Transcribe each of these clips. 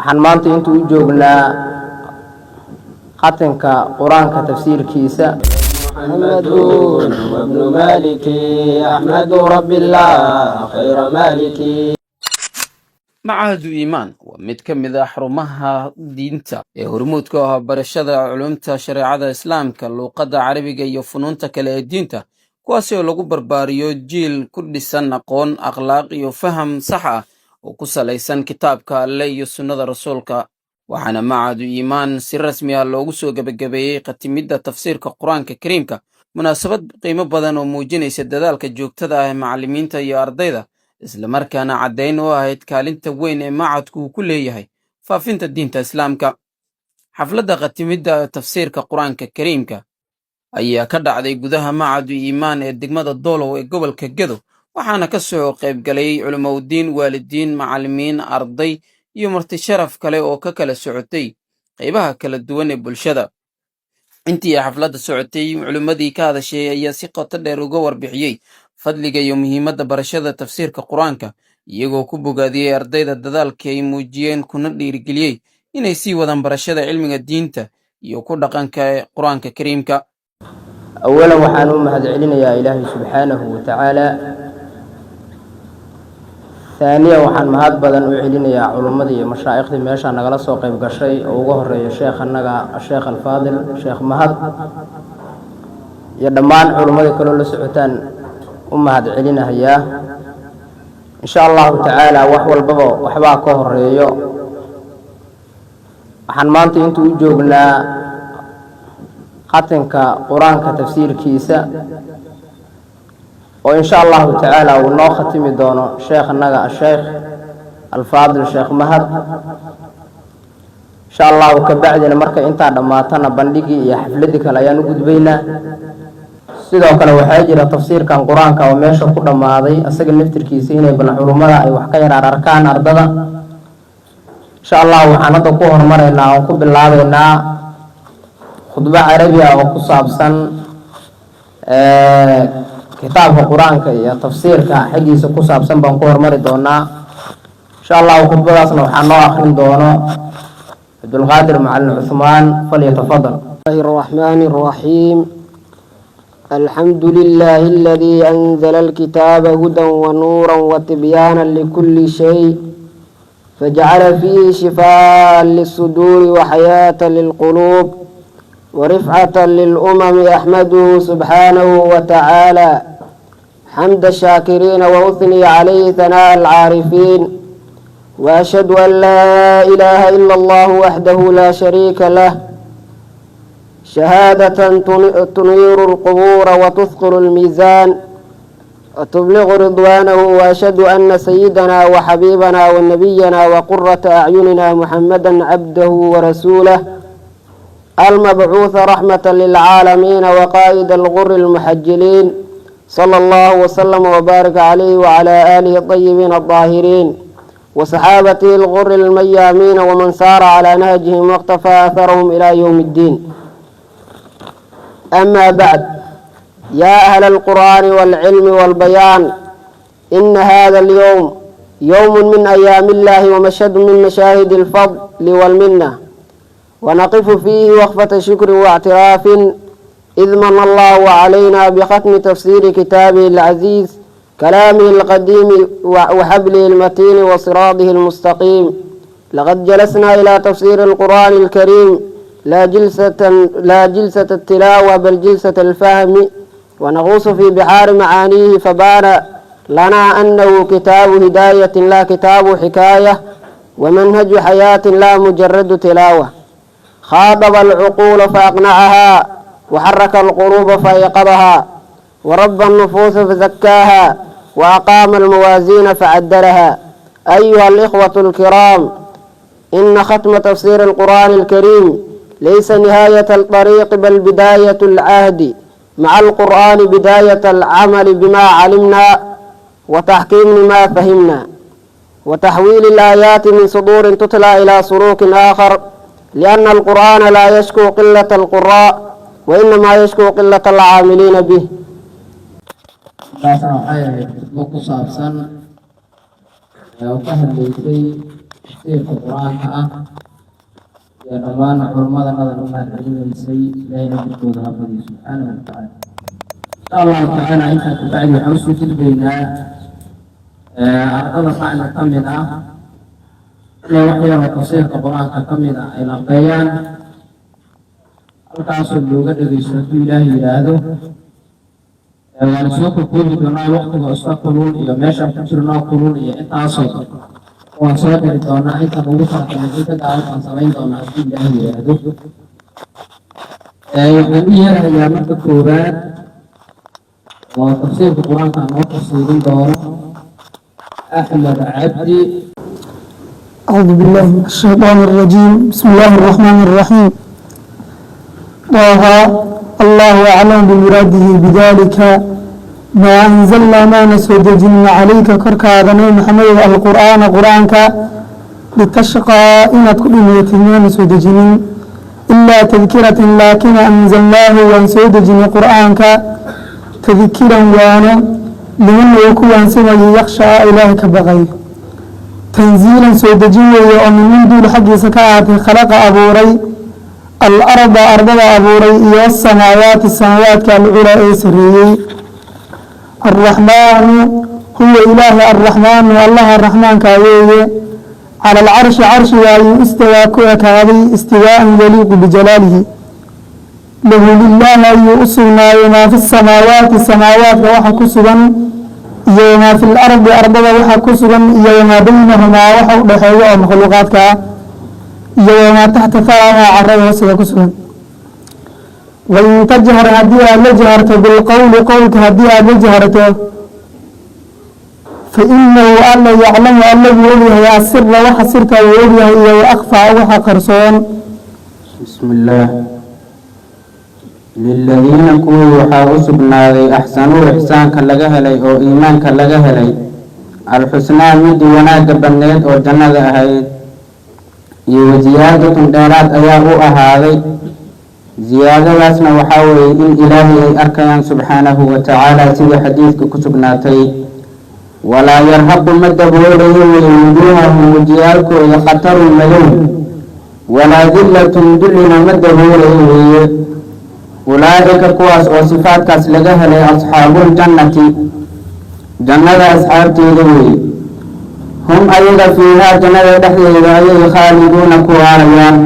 Waxaan maanta intuu u joognaa khatinka Qur-aanka tafsiirkiisa. محمد وابن مالك أحمد رب الله خير مالك. Macahadu Iimaan waa mid ka mid ah xarumaha diinta ee hormuudka u ah barashada culumta shareecada Islaamka, luuqadda Carabiga iyo funuunta kale ee diinta, kuwaasi oo lagu barbaariyo jiil ku dhisan aqoon, akhlaaq iyo faham sax ah oo ku salaysan kitaabka Alle iyo sunnada Rasuulka. Waxaana Macahadu Iimaan si rasmi ah loogu soo gebagabeeyey khatimidda tafsiirka Qur-aanka Kariimka, munaasabad qiimo badan oo muujinaysa dadaalka joogtada ah ee macallimiinta iyo ardayda, islamarkaana caddayn u ahayd kaalinta weyn ee macadku uu ku leeyahay faafinta diinta Islaamka. Xafladda khatimidda tafsiirka Qur-aanka Kariimka ayaa ka dhacday gudaha Macadu Iimaan ee degmada Doolow ee gobolka Gedo, waxaana ka soo qaybgalay culimowdiin, waalidiin, macallimiin, arday iyo marti sharaf kale oo ka kala socotay qaybaha kala duwan ee bulshada. Intii ay xafladda socotay, culimmadii ka hadashay ayaa si qoto dheer uga warbixiyey fadliga iyo muhiimadda barashada tafsiirka Qur-aanka, iyagoo ku bogaadiyey ardayda dadaalkii ay muujiyeen, kuna dhiirigeliyey inay sii wadaan barashada cilmiga diinta iyo ku dhaqanka Qur-aanka Kariimka. Awalan, waxaan u mahadcelinayaa Ilaahay subxaanahu wa tacaala. Haaniyan, waxaan mahad badan u celinayaa culummadii iyo mashaaikhdii meeshaa nagala soo qayb gashay, oo uga horeeya sheekh annaga, Sheekh Alfaadil, Sheekh Mahad, iyo dhammaan culummadii kaloo la socotaan u mahad celinahayaa. Insha Allahu tacaala, wax walbaba waxbaa ka horeeyo. Waxaan maanta intuu u joognaa khatinka Qur-aanka tafsiirkiisa, oo insha Allahu tacaala uu noo khatimi doono sheekh annaga, Asheekh Alfaadil, Sheekh Mahad, insha Allahu. Kabacdina markay intaa dhammaatana, bandhigii iyo xafladii kale ayaan u gudbaynaa. Sidoo kale waxaa jira tafsiirkan Qur-aanka oo meesha ku dhammaaday, asaga naftirkiisa inay bal culummada ay wax ka yaraar arkaan ardada, insha Allah. Waxaan hadda ku horumaraynaa oon ku bilaabaynaa khudbo Carabi ah oo ku saabsan kitaabka Qur-aanka iyo tafsiirka xaggiisa ku saabsan baan ku horumari doonaa, insha Allahu. Khudbadaasna waxaa noo akrin doono Cabdulqaadir Macalin Cuثmaan. فليتفضل. الله الرحمن الرحيم. الحمد لله الذي أنزل الكتاب هدى ونورا وتبيانا لكل شيء، فجعل فيه شفاء للصدور وحياة للقلوب ورفعة للأمم. أحمده سبحانه وتعالى حمد الشاكرين، وأثني عليه ثناء العارفين، وأشهد أن لا إله إلا الله وحده لا شريك له، شهادة تنير القبور وتثقل الميزان وتبلغ رضوانه، وأشهد أن سيدنا وحبيبنا ونبينا وقرة أعيننا محمدا عبده ورسوله، المبعوث رحمة للعالمين وقائد الغر المحجلين، صلى الله وسلم وبارك عليه وعلى آله الطيبين الطاهرين وصحابته الغر الميامين ومن سار على نهجهم واقتفى أثرهم إلى يوم الدين. أما بعد، يا أهل القرآن والعلم والبيان، إن هذا اليوم يوم من أيام الله ومشهد من مشاهد الفضل والمنة، ونقف فيه وقفة شكر واعتراف، إذ من الله علينا بختم تفسير كتابه العزيز، كلامه القديم وحبله المتين وصراطه المستقيم. لقد جلسنا إلى تفسير القرآن الكريم لا جلسة التلاوة بل جلسة الفهم، ونغوص في بحار معانيه، فبان لنا أنه كتاب هداية لا كتاب حكاية، ومنهج حياة لا مجرد تلاوة. خاطب العقول فأقنعها، وحرك القلوب فأيقظها، وربى النفوس فزكاها، وأقام الموازين فعدلها. أيها الإخوة الكرام، إن ختم تفسير القرآن الكريم ليس نهاية الطريق بل بداية العهد مع القرآن، بداية العمل بما علمنا وتحكيم لما فهمنا وتحويل الآيات من سطور تتلى إلى سلوك آخر، لأن القرآن لا يشكو قلة القراء وإنما يشكو قلة العاملين به. Taasna waxay ahayd khudbo ku saabsan oo ka hadlaysay Tafsiirka Qur-aanka ah iyo dhammaan culummadanadan u mahadcelinaysay, Ilaahay ajirkooda ha badiyo subxaanahu watacaala, insha Allahu tacaala. Intaa kabacdi waxaan usoo gudbaynaa ardada macna ka mid ah inay wax yaroo tafsiirka Qur-aanka ka mid ah ay laqeeyaan, halkaasoo looga dhegeysto hadduu Ilaahay yidhaahdo. Waana soo kokoobi doonaa, waqtiga iska kulul iyo meeshaan ku jirnoo kulul iyo intaasoo waan soo diri doonaa. Intaan ugu talagalay in ka gaaban baan samayn doonaa hadduu Ilaahay yidhaahdo. Waxaan u yeerahayaa marka koowaad oo tafsiirka Qur-aanka noo tafsiirin doono Axmed Cabdi. أعوذ بالله من الشيطان الرجيم. بسم الله الرحمن الرحيم. طه الله أعلم بمراده بذلك. ما أنزلنا ما نسودجن عليك كرك هذا محمد القرآن قرآنك لتشقى إن كل ما نسودجن إلا تذكرة، لكن أنزلناه وانسودجن قرآنك تذكيرا وانا لمن يكون سمى يخشى إلهك بغيه، تنزيلا soo dejin weeye oo min duul xaggiisa ka ahaatay khalaqa abuuray الأرض ardada abuuray iyo السماوات samaawaadka العلى ee sareeyey. الرحمن هو ilaahi الرحمن allaha raxmaanka weeye. على العرش carshiga ayuu استوى ku ekaaday استواء يليق بجلاله. له لله ayuu u sugnaaday ما في السماوات samaawaadka waxa ku sugan iyo وما في الأرض ardada waxa ku sugan iyo وما بينهما waxa u dhexeeya oo makhluuqaadka ah iyo وما تحت الثرى carada hoosteeda ku sugan. وإن تجهر haddii aad la jaharto بالقول qowlka haddii aad la jaharto فإنه alla يعلم alla wuu ogyahay السر waxa sirta wuu ogyahay iyo وأخفى waxa qarsoon. بسم الله. للذين kuwii waxaa u sugnaaday أحسنوا ixsaanka laga helay oo iimaanka laga helay الحسنى midii wanaagga badneed oo jannada ahayd iyo وزيادة dheeraad ayaa u ahaaday. Ziyaadadaasna waxaa weeye in Ilaahay ay arkayaan subxaanahu wa tacaala, sida xadiidka ku sugnaatay. ولا يرهق ma daboolayo wey وجوههم wejiyaalkooda قتر madow ولا ذلة dullina ma daboolayo weeye. أولئك kuwaas oo sifaadkaas laga helay أصحاب الجنة jannada asxaabteeda weeye. هم ayaga فيها jannada dhexdeeda ayay خالدون ku waarayaan.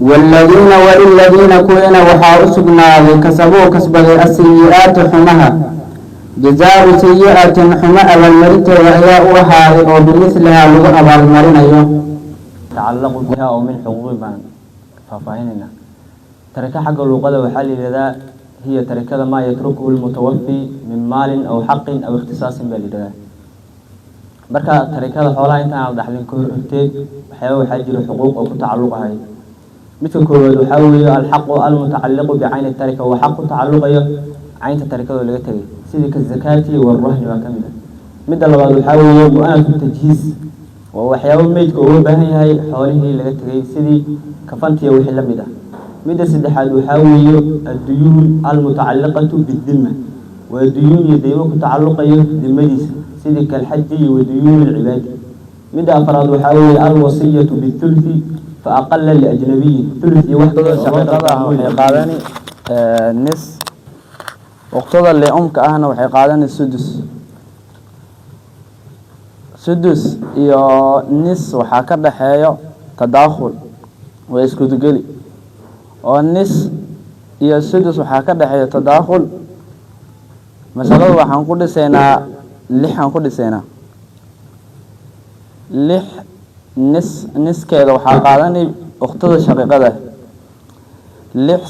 والذين وللذين kuwiina waxaa u sugnaaday كسبوا kasbaday السيئات xumaha جزاء سيئة xumo abaalmarinteeda ayaa u ahaaday oo بمثلها lagu abaalmarinayo. يتعلق بها أو من حقوق baan faahfaahinayna. Tarika xagga luuqada waxaa la yidhahdaa هي tarikada ما يتركه المتوفي من مال أو حق أو اختصاص baa la yidhahdaa. Marka tarikada xoolaha intaan la dhaxlin ka hor horteed waxyaaba waxaa jira xuquuq oo ku tacalluqahay. Midka koowaad waxaa weeye الحق المتعلق بعين التركة, waa xaq ku tacalluqayo caynta tarikada oo laga tegay, sidii كالزكاة والرهن baa ka mid ah. Midda labaad waxaa weeye مؤنة التجهيز, waa waxyaabo meydka uga baahan yahay xoolihii laga tegay, sidii kafantiya wixii la mid ah. Midda saddexaad waxaa weeye الديون المتعلقة بالذمة, waa duyuun iyo deymo ku tacalluqayo dimadiisa, sidii كالحج iyo وديون العباد. Midda afraad waxaa weeye الوصية بالثلث فأقل لأجنبي thuluth iyo wax shaqiiqada ah waxay qaadani nis, ukhtada liumka ahna waxay qaadani sudus. Sudus iyo nis waxaa ka dhaxeeyo tadaakhul, waa iskudugeli oo nis iyo sudus waxaa ka dhexeeyo tadaakhul. Masalada waxaan ku dhisaynaa lixaan ku dhisaynaa lix. Nis niskeeda waxaa qaadani ukhtada shaqiiqada. Lix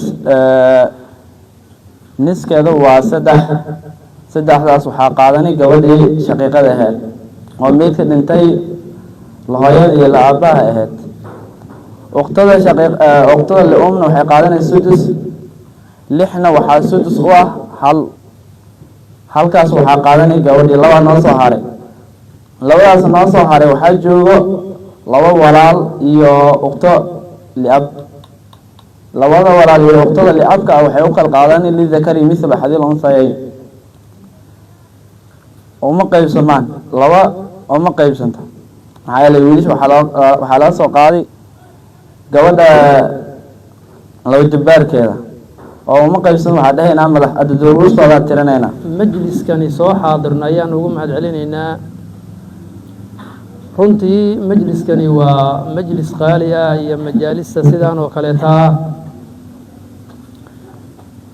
niskeeda waa saddex. Saddexdaas waxaa qaadani gabadhii shaqiiqada ahayd oo meydka dhintay lahooyada iyo la aabaha ahayd. Ukhtada shaqiiq ukhtada liumna waxay qaadanaysa sudus. Lixna waxaa sudus u ah hal. Halkaas waxaa qaadanay gabadhii. Labaa noo soo haray. Labadaas noo soo haray waxaa joogo laba walaal iyo ukhto liab. Labada walaal iyo ukhtada liabka ah waxay u kala qaadani للذكر مثل حظ الأنثيين. Uma qaybsamaan, laba uma qaybsanta. Maxaa yeelay, wiilasha waxaa laga soo qaaday gabadha laba jabbaarkeeda oo uma qaybsan. Waxaa dhehaynaa madax adadooruustoodaa tirinaynaa. Majliskani soo xaadirna ayaan ugu mahad celinaynaa. Runtii majliskani waa majlis qaali ah, iyo majaalista sidaan oo kaleeta ah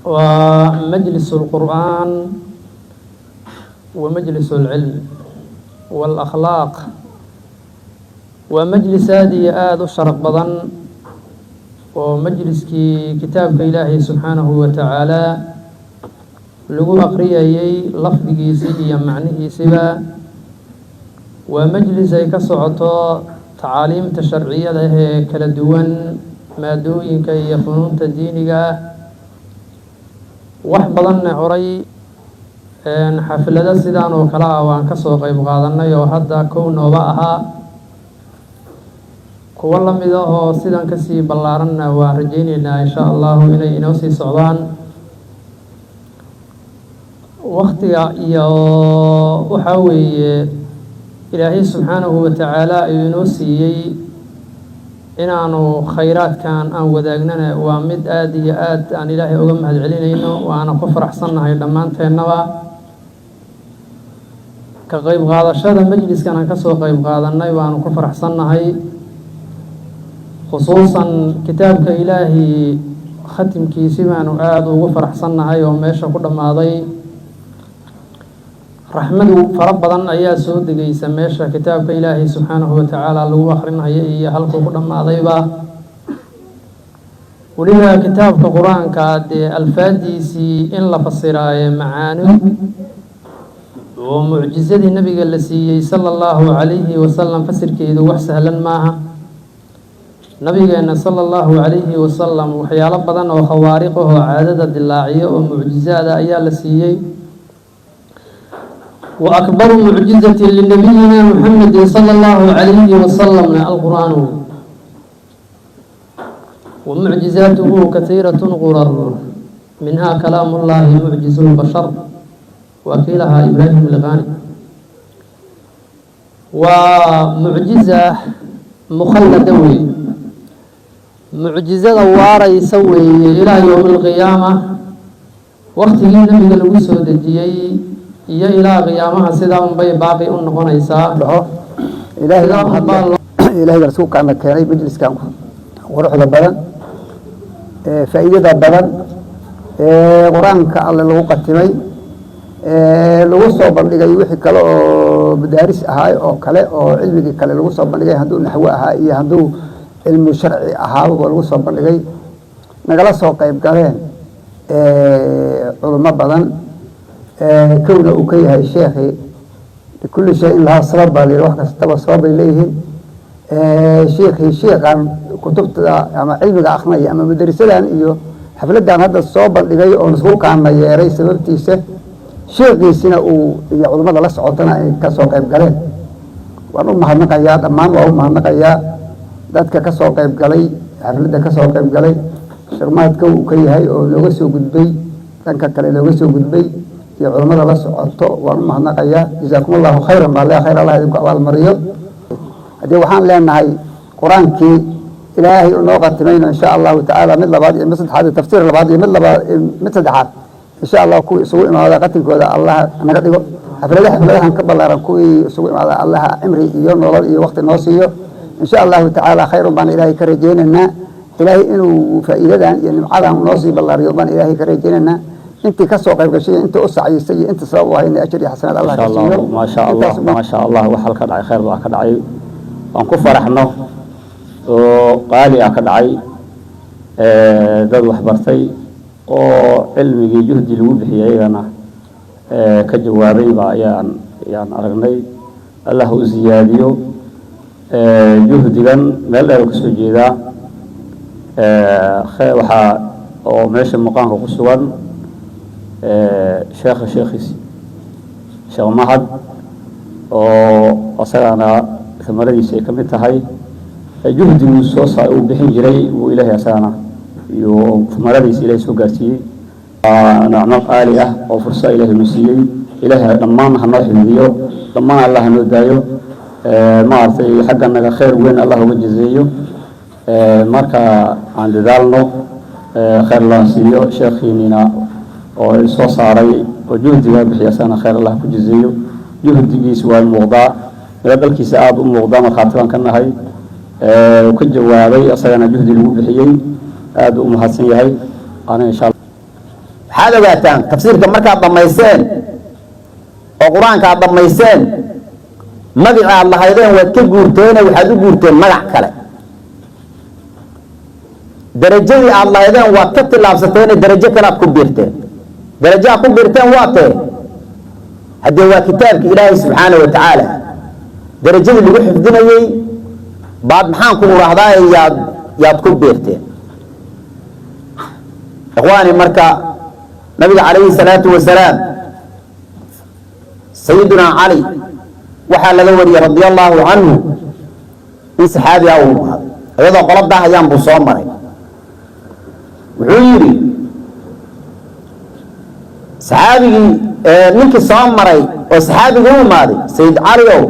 waa majlis اlqur'aan wa majlis اlcilm wاlakhlaaq. Waa majlis aada iyo aada u sharaf badan, oo majliskii kitaabka Ilaahay subxaanahu wa tacaala lagu aqriyayay lafdigiisii iyo macnihiisiba. Waa majlis ay ka socoto tacaaliimta sharciyada ee kala duwan, maadooyinka iyo funuunta diiniga ah. Wax badanna horay xaflado sidaan oo kale ah waan kasoo qeyb qaadanay, oo hadda kow nooba ahaa. Kuwo lamid ah oo sidan kasii ballaaranna waan rajeyneynaa, insha Allahu, inay inoo sii socdaan. Waktiga iyo waxaa weeye Ilaahay subxaanahu wa tacaala ayuu inoo siiyey inaanu khayraadkan aan wadaagnana. Waa mid aada iyo aad aan Ilaahay uga mahad celinayno, waana ku faraxsannahay dhammaanteennaba ka qeyb qaadashada majliskan aan kasoo qeyb qaadanay. Waanu ku faraxsannahay, khusuusan kitaabka Ilaahi khatimkiisi baanu aada ugu faraxsannahay oo meesha ku dhammaaday. Raxmadu fara badan ayaa soo degaysa meesha kitaabka Ilaahay subxaanahu wa tacaala lagu akrinayo iyo halkuu ku dhammaadayba. Weliba kitaabka Qur-aanka dee alfaadiisii in la fasiraaye macaani oo mucjizadii Nabiga la siiyey sala Allahu calayhi wasalam fasirkeedu wax sahlan maaha. Nabigeena sala Allahu calayhi wasalam waxyaalo badan oo khawaariq ah oo caadada dilaaciyo oo mucjizaada ayaa la siiyey. Wa akbaru mucjizatin linabiyina Muxamedin sala Allahu calayhi wasalamna alqur-aanu, wa mucjizaatuhu katiiratun qurar, minhaa kalaamu llahi mucjizu lbashar, waa kii lahaa Ibraahim Liqani. Waa mucjiza mukhallada weeye, mucjizada waaraysa weeye ilaa yowmi alqiyaama. Waktigii Nebiga lagu soo dejiyey iyo ilaa qiyaamaha sidaa unbay baaqi u noqonaysaa. Dhaho Ilaahay Ilaahay baa isugu kaana keenay majliskan quruxda badan ee faa'iidada badan ee Qur-aanka Alle lagu qatimay, ee lagu soo bandhigay wixii kale oo madaaris ahaa oo kale oo cilmigii kale lagu soo bandhigay, hadduu naxwo ahaa iyo hadduu cilmu sharci ahaaba lagu soo bandhigay. Nagala soo qayb galeen culimo badan, kowna uu ka yahay sheekhi. Likulli shayin lahaa sabab baa la yidhi, wax kastaba sabab bay leeyihiin. Shiikhii shiikan kutubta ama cilmiga akrinaya ama madarisadan iyo xafladan hadda soo bandhigay oo isku kaana yeeray sababtiisa, sheekhiisina uu iyo culimmada la socotana ay kasoo qayb galeen, waan u mahadnaqayaa dhammaan. Waa u mahadnaqayaa dadka kasoo qayb galay xafladda, kasoo qayb galay sheekh uu ka yahay oo looga soo gudbay, dhanka kale looga soo gudbay, iyo culimmada la socoto waan u mahadnaqayaa. Jazaakum Allahu khayran baa le, khayr Allah idinku abaalmariyo. Haddii waxaan leenahay Qur-aankii Ilaahay unoo qatimayno, insha Allahu tacaala, mid labaad iyo mid saddexaad iyo tafsiir labaad iyo mid labaad, mid saddexaad, insha Allah, kuwii isugu imaada qatinkooda Allah naga dhigo. Xafladaha xafladahan ka ballaaran kuwii isugu imaada Allaha cimri iyo nolol iyo waqti noo siiyo, insha Allahu tacaala. Khayrun baan Ilaahay ka rajaynaynaa. Ilaahay inuu faa'iidadan iyo nimcadan noo sii ballaariyo baan Ilaahay ka rajaynaynaa. Intii kasoo qayb gashay, inta u sacyisay iyo inta sabab u ahayna, ajir iyo xasanaad Allah ka siiyo. Maasha Allah, maasha Allah. Wax halka dhacay khayr baa ka dhacay, waan ku faraxno oo qaali ah ka dhacay. Dad waxbartay oo cilmigii juhdi lagu bixiyay ayagana ka jawaabay ba ayaan aragnay. Allah u ziyaadiyo juhdigan, meel dheer kasoo jeedaa. Waxaa oo meesha maqaanka ku sugan sheekha, sheekhiisi Sheekh Mahad, oo asagana samaradiisa ay ka mid tahay juhdiguu soo saa uu bixin jiray, uu Ilaahay asagana iyo samaradiisa Ilahay soo gaarsiiyey. Waa nacmo qaali ah oo fursa Ilahay noo siiyey. Ilaahay dhammaan ha noo xifdiyo, dhammaan Allah ha noo daayo. Maaragtay, xagga naga khayr weyn Allah uga jazeeyo. Marka aan dadaalno, khayr Allah siiyo sheekhiinina oo soo saaray oo juhdiga bixiya, asagana khayr Allah ku jazeeyo. Juhdigiisa waa muuqdaa, midadalkiisa aada u muuqdaa, markhaati baan ka nahay. Uu ka jawaabay, asagana juhdi lagu bixiyey, aada u mahadsan yahay. Ana insha Allah. Waxaad ogaataan, tafsiirka markaad dhammayseen oo Qur-aanka aad dhammayseen, magaci aad lahaydeen waad ka guurteene, waxaad u guurteen magac kale. Darajadii aad lahaydeen waad ka tillaabsateene, darajo kale aad ku biirteen. Darajo aad ku biirteen waa tee? Haddee waa kitaabki Ilaahay subxaana wa tacaala darajadii lagu xifdinayey baad, maxaan ku urahdaa, yaad ku biirteen, ikhwaani. Marka nabiga calayhi salaatu wasalaam, Sayidunaa Cali waxaa laga wariyey radia allahu canhu in saxaabi ah uu imaaday iyadoo qolo daahayaan buu soo maray. Wuxuu yidhi saxaabigii, ninkii soo maray oo saxaabiga u imaaday, "Sayid Cali ow,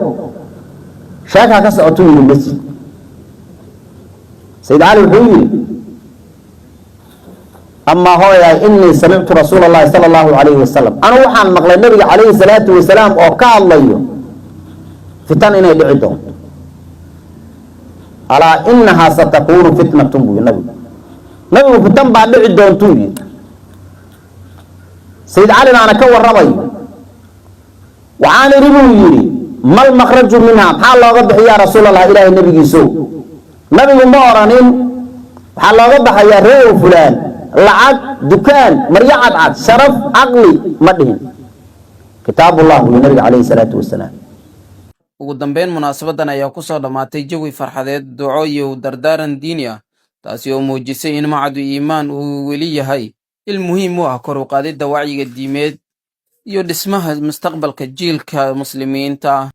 sheekaa ka socotuu," yidhi, "masjid." Sayid Cali wuxuu yidhi, "Amaa hooyahay, inii samictu rasuula allahi sala allahu calayhi wasalam." Anu waxaan maqlay nabiga calayhi salaatu wasalaam oo ka hadlayo fitan inay dhici doonto. "Alaa inahaa satakuunu fitnatun," buu yii nabigu. Nabigu fitan baa dhici doontuu yidhi. Sayid Cali baana ka warramayo. "Waxaan idhi," buu yidhi, "mal makhraju minha? Maxaa looga bixi, yaa rasuul Allah, Ilaahay nebigiisow?" Nabigu ma oranin waxaa looga baxayaa reewow fulaan, lacag, dukaan, maryo cadcad, sharaf, caqli, ma dhihin. "Kitaabullah," buu nabiga calayhi salaatu wasalaam. Ugu dambeyn, munaasabadan ayaa ku soo dhammaatay jawi farxadeed, duco iyo dardaaran diini ah, taasi oo muujisay in Macadu Iimaan uu weli yahay il muhiim u ah kor u qaadidda wacyiga diimeed iyo dhismaha mustaqbalka jiilka Muslimiinta.